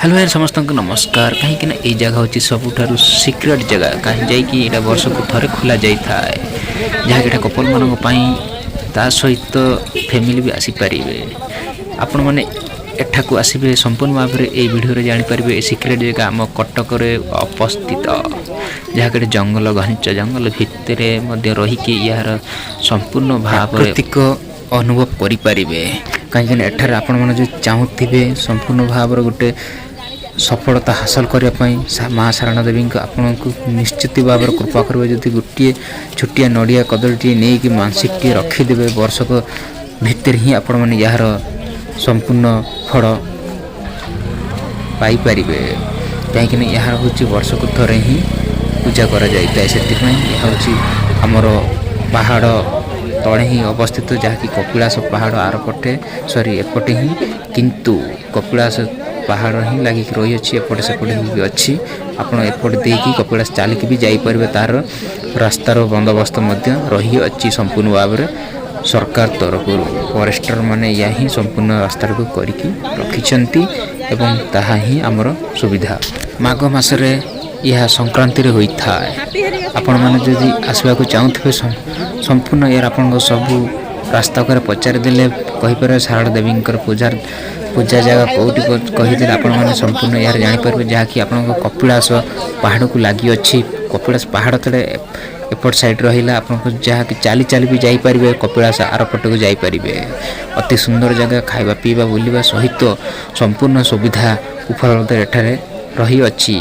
Hello ଭାଇ, ସମସ୍ତଙ୍କୁ ନମସ୍କାର। କାହିଁକି ନା ଏଇ ଜାଗା ହେଉଛି ସବୁଠାରୁ ସିକ୍ରେଟ୍ ଜାଗା, କାହିଁ ଯାଇକି ଏଇଟା ବର୍ଷକୁ ଥରେ ଖୋଲା ଯାଇଥାଏ, ଯାହାକି ଏଇଟା କପଲମାନଙ୍କ ପାଇଁ, ତା ସହିତ ଫ୍ୟାମିଲି ବି ଆସିପାରିବେ। ଆପଣମାନେ ଏଠାକୁ ଆସିବେ, ସମ୍ପୂର୍ଣ୍ଣ ଭାବରେ ଏଇ ଭିଡ଼ିଓରେ ଜାଣିପାରିବେ। ଏ ସିକ୍ରେଟ୍ ଜାଗା ଆମ କଟକରେ ଅବସ୍ଥିତ, ଯାହାକି ଏଠି ଜଙ୍ଗଲ, ଘଞ୍ଚ ଜଙ୍ଗଲ ଭିତରେ ମଧ୍ୟ ରହିକି ଏହାର ସମ୍ପୂର୍ଣ୍ଣ ଭାବରେ ପ୍ରାକୃତିକ ଅନୁଭବ କରିପାରିବେ। କାହିଁକିନା ଏଠାରେ ଆପଣମାନେ ଯଦି ଚାହୁଁଥିବେ ସମ୍ପୂର୍ଣ୍ଣ ଭାବରେ ଗୋଟେ ସଫଳତା ହାସଲ କରିବା ପାଇଁ, ମା ଶାରଳା ଦେବୀଙ୍କ ଆପଣଙ୍କୁ ନିଶ୍ଚିତ ଭାବରେ କୃପା କରିବେ। ଯଦି ଗୋଟିଏ ଛୋଟିଆ ନଡ଼ିଆ କଦଳୀଟିଏ ନେଇକି ମାନସିକଟିଏ ରଖିଦେବେ, ବର୍ଷକ ଭିତରେ ହିଁ ଆପଣମାନେ ଏହାର ସମ୍ପୂର୍ଣ୍ଣ ଫଳ ପାଇପାରିବେ। କାହିଁକିନା ଏହାର ହେଉଛି ବର୍ଷକୁ ଥରେ ହିଁ ପୂଜା କରାଯାଇଥାଏ। ସେଥିପାଇଁ ଏହା ହେଉଛି ଆମର ପାହାଡ଼ ତଳେ ହିଁ ଅବସ୍ଥିତ, ଯାହାକି କପିଳାସ ପାହାଡ଼ ଆରପଟେ, ସରି, ଏପଟେ ହିଁ, କିନ୍ତୁ କପିଳାସ ପାହାଡ଼ ହିଁ ଲାଗିକି ରହିଅଛି। ଏପଟେ ସେପଟେ ହିଁ ଅଛି। ଆପଣ ଏପଟେ ଦେଇକି କପିଳାସ ଚାଲିକି ବି ଯାଇପାରିବେ। ତାର ରାସ୍ତାର ବନ୍ଦୋବସ୍ତ ମଧ୍ୟ ରହିଅଛି ସମ୍ପୂର୍ଣ୍ଣ ଭାବରେ ସରକାର ତରଫରୁ। ଫରେଷ୍ଟର ମାନେ ଏହା ହିଁ ସମ୍ପୂର୍ଣ୍ଣ ରାସ୍ତାଟାକୁ କରିକି ରଖିଛନ୍ତି ଏବଂ ତାହା ହିଁ ଆମର ସୁବିଧା। ମାଘ ମାସରେ ଏହା ସଂକ୍ରାନ୍ତିରେ ହୋଇଥାଏ। ଆପଣମାନେ ଯଦି ଆସିବାକୁ ଚାହୁଁଥିବେ, ସମ୍ପୂର୍ଣ୍ଣ ଏହାର ଆପଣଙ୍କ ସବୁ ରାସ୍ତା ଉପରେ ପଚାରିଦେଲେ କହିପାରିବେ। ଶାରଳା ଦେବୀଙ୍କର ପୂଜା ଜାଗା କେଉଁଠି କହିଦେଲେ ଆପଣମାନେ ସମ୍ପୂର୍ଣ୍ଣ ଏହାର ଜାଣିପାରିବେ, ଯାହାକି ଆପଣଙ୍କ କପିଳାସ ପାହାଡ଼କୁ ଲାଗିଅଛି। କପିଳାସ ପାହାଡ଼ ତଳେ ଏପଟ ସାଇଡ଼୍ ରହିଲା ଆପଣଙ୍କୁ, ଯାହାକି ଚାଲି ଚାଲି ବି ଯାଇପାରିବେ, କପିଳାସ ଆରପଟକୁ ଯାଇପାରିବେ। ଅତି ସୁନ୍ଦର ଜାଗା। ଖାଇବା, ପିଇବା, ବୁଲିବା ସହିତ ସମ୍ପୂର୍ଣ୍ଣ ସୁବିଧା ଉପଲବ୍ଧ ଏଠାରେ ରହିଅଛି।